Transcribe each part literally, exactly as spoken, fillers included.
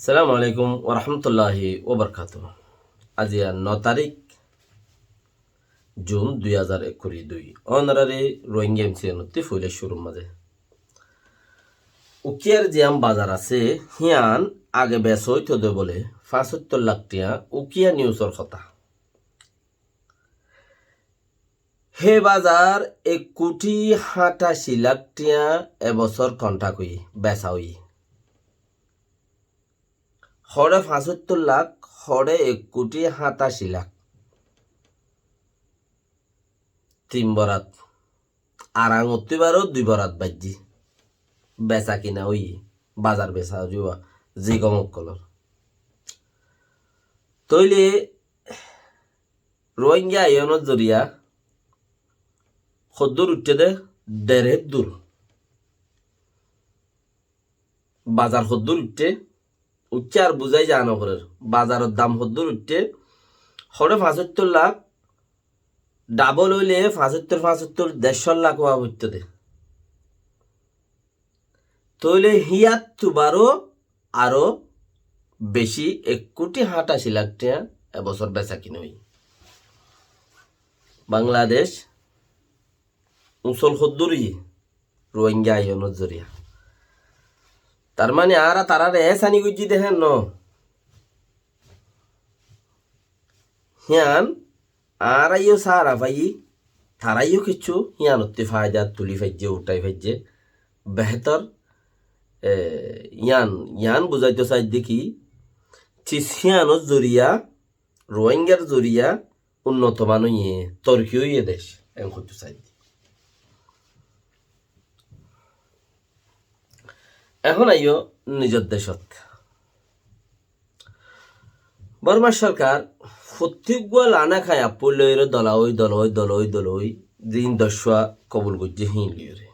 Assalamu alaikum warahmatulláhi wabarakátuhu. Aijja no tarík Jun dui házar ekkuri dui. Ónorare Rohingya M C N ottú foila cúrur mazé. Ukiyar ziyán bazar asé, híyan age besa óito de bóle fañsóttor lak tiañ, ukiya newsor hotá. Hé bazar ek kuthi háñtaci lak tiañ e bosór konthak óiye, besa óiye. Hoçé fañsóttor lak, hoçé ek kuthi háñtaci lak. Tin borat. Ar añottú ibáro dui borat baijjé. Besa kina óiye, bazar besa óiye, zigom ókkolor. Tóile Rohingya aiyonor zoriya hoddúr uiththé de, der héddur. Bazar hoddúr uiththé, uiththé ar buzái za no forer. Bazaror dam hoddúr uiththé, hoçé fañsóttor lak, double óile fañsóttor, fañsóttor, dercó lak ówa foitto de. Tóile híyattú baro aró beci ek kuthi háñtaci lak tiañ e bosór besa kina óiye. Bangladec usól hoddúr óiye, Rohingya aiyonor zoriya. Tar mane añára tarare ehsani goijjí de hén no. Híyan añára yó sára faiyí, tará yó kessú híyanottú faida tuli faijjé, uthái faijjé. Behétor, e, yián, yián buzáito saidde ki, cis híyanor zoriya, Rohingyar zoriya unnoto man óiye, torki óiye dec, en hoitó saidde. Ehón aiyó nizor decót. Bormar sorkar fottí gua lana kaiya poillóire dola ói, dola ói, dola ói, dola ói, din doccúa kobul goijjé híin lóire.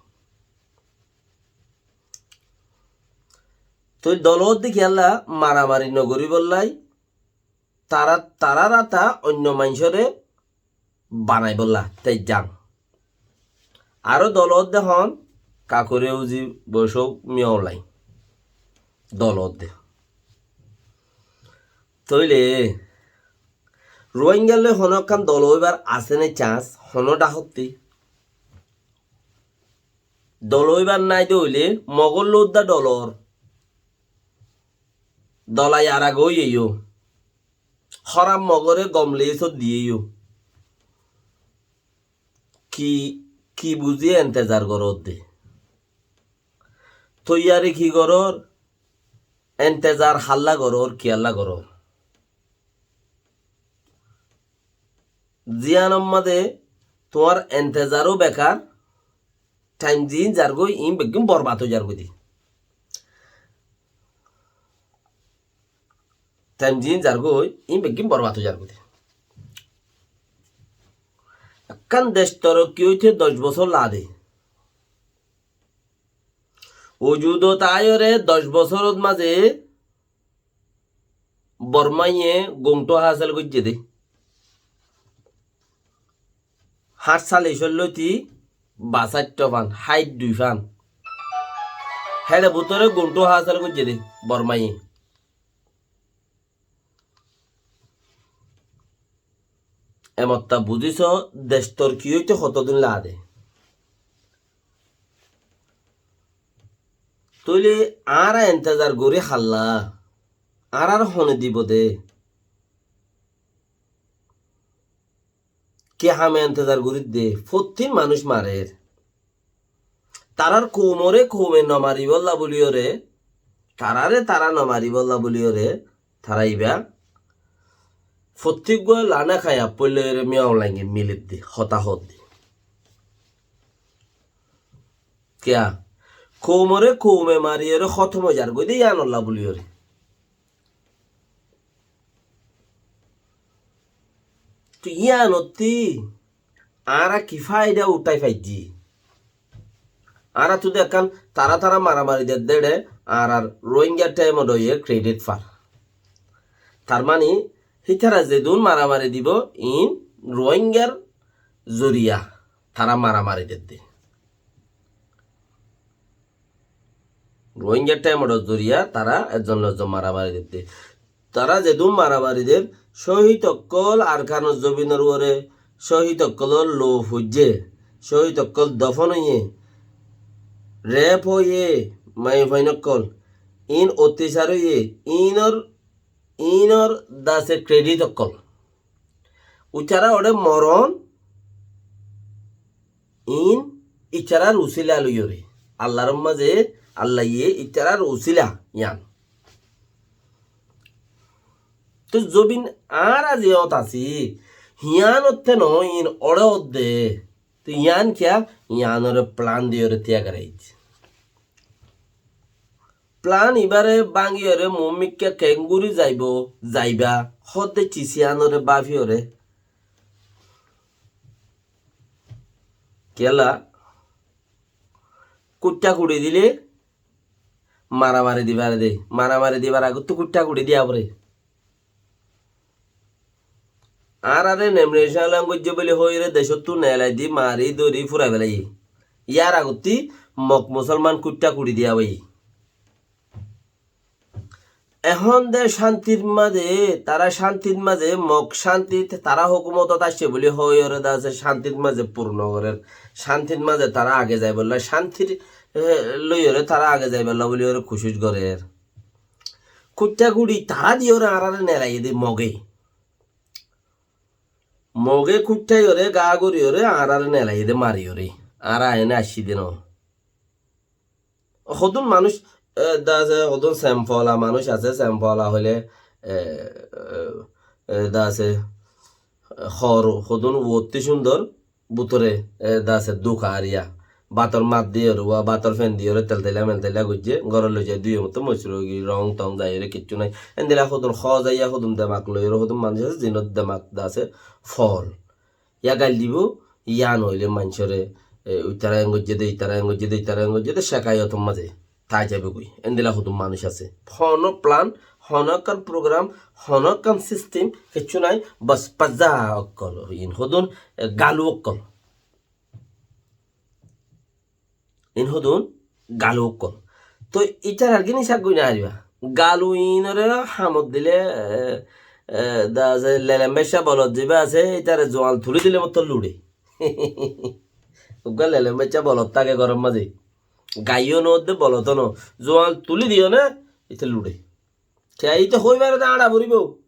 Toi dola ódde kiyólla maramari nogoríbollái, tará, tarár ata oinno maincóre banaibólla tejjang. Aró dola ódde hon, kakore uzi bosók miyolai. Dola ódde. Tóile, Rohingyallói honó ekkán dola óibar asé né chance, honó dhahottí? Dola óibar nái de óile, Mogór lódda dola ór. Dola yar age óiye yó. Hóram Mogóre gom leyé sót diyé yó. Ki, ki buzí entezar goródde? Toiyari ki gorór? Entezar hálla gorór, kiyólla gorór? Ziyánor mazé tuáñr entezaró bekar, thaim ziín zargói, iín beggín borbat ói zargói de. Thaim ziín zargói, iín beggín borbat ói zargói de. Ekkán dec torokki óite doc bosór lage. Wujudot aáiyore doc bosórot mazé Bormáye guñthú hásel goijjé dé. Háñt salic óilloití basáitto fán, háit dui fán. Héçe bútore guñthú hásel goijjé dé Bormáye. Emotta buzíso, dec torki óite hotódin lage. Tóile añára entezar gorí hálla, añárar hone dibo dé? Ki hame entezar gorídde? Fottín manúic marer. Tarár koumoré koume nomaribólla buliyóre, taráre tará nomaribólla buliyóre, tará ibá fottíggua lana kaiya poillóire Miyao Lainge milidde, hotá hoódde. Kiyá? Koumoré koume mariyóre hótom ói zargói dé yíanolla buliyóre. Toi yíanottí añára ki faida uthái faijjí? Añára tu de ekkán tará tará maramari dedde éçe añárar Rohingya thaimot óiye kredit far. Tar mani hítara zedún maramari dibo, iín Rohingyar zoriya tará maramari dedde. Rohingya thaimor zoriya tará ekzon loizon maramari didde. Tará zedún maramari der, cóhid ókkol Arkanor zobinor uore, cóhid ókkolor lou foijje, cóhid ókkol dofon óiye, rep óiye, maiyafuain ókkol, iín ottecár óiye, iínor, iínor dase kredit ókkol. Uitará óre moron, iín itarár usíla loiyóre. Allar mazé, Allaye itarár usíla yián. Toi zobin añára ziyót así, hiyánotte noó, iín óre ódde. Toi yián kiyá? Yiánoré plan diyóre tiya goráiye. Plan ibáre báñgiyóre muúmikká keéngorí zaibou, zaiba, hódde cis yiánoré báfiyóre. Kiyólla? Kúiththá kuçi dile maramari di fare de. Maramari dibar agottú kúiththá kuçi diya fore. Añáráre nemnecán goijjé buli hoiyóre decóttu neelai di mari dóri furai félaiye. Yár agottí Mok musolman kúiththá kuçi diya óiye. Ehón de cántir mazé, tará cántir mazé, Mok cántit, tará hókumotot aiccé buli hoiyóre de asé cántir mazé furno gorér. Cántir mazé tará age zaibolla, cántir, e, loiyóre tará age zaibolla buliyóre kucíc gorér. Kúiththá kuçi tará diyóre añáráre neelaiyé de Moge. Moge kúiththá iyóre, gaa goríyoré añáráre neelaiyé de mariyóre. Añára ene aiccí de noó. Hodún manúic, e, de asé, hodún semfola manúic asé, semfola hoilé, e, e, de asé, hór, hodún uottí cúndor, bútore, e, de asé, duk ariya. Bátor mat diyóre, uá bátor fen diyóre, teltela meltela goijjé, górot loizai dui motó moisur óigiyoi, rong tong zaiyóre kiccú nái. Endila hodún hó zaiya, hodún demak loiyóre, hodún manúic asé, zinor demak de asé, fool. Yá gail dibou, yá noóile maincóre, e, uitará en goijjé de, itará en goijjé de, itará en goijjé de, cekayotor mazé tái zaibogói. Endila hodún manúic asé. Honó plan, honó ekkán program, honó ekkán sistem, kiccú nái, bos pazza ókkol, iín hodún, e, galu ókkol. Iín hodún galu ókkol. Toi ítarar gini sak gorí no fariba. Galu iínoré hamot dile, e, e, de asé lelem baiccá bolot zibá asé, ítare zual tulí dile mottor luçe. Uggúa lelem baiccá bolot táke góror mazé. Gaiyó no de, boloto no. Zual tulí diyó né, íte luçe. Kiyá íte hoi fare de añça foribóu.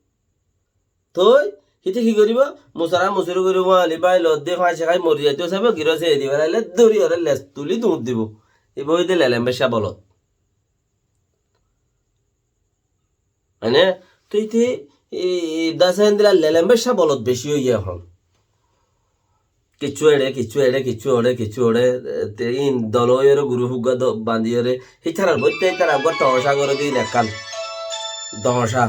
Toi, híte ki goríbou? Musara musuri gorí uáñli bái lodde fañsi hái mori zaito saibou, giró seri felaile dóri ore les tuli duñr dibou. Ibá óilde lelem baiccá bolot. Mane, toi te, e, e, de asé endila lelem baiccá bolot beci óiye ehón. Kiccú eçe, kiccú eçe, kiccú eçe, kiccú eçe, e, te iín dol óiyore guruf uggúa do-, bandiyore, hítarar boitte hítara uggúa tomacá gore de iín ekkán. Tomacá.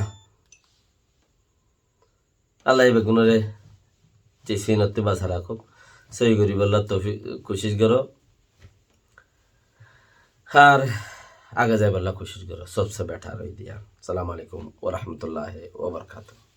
Allaye beggúnore tis hínottú basai rakók. Sóiyi goríbolla toufik, kucíc goró. Ar age zaibolla kucíc goró. Sobse betar ói diya. Assalamu alaikum wa rahmatullahi wa barakatuhu.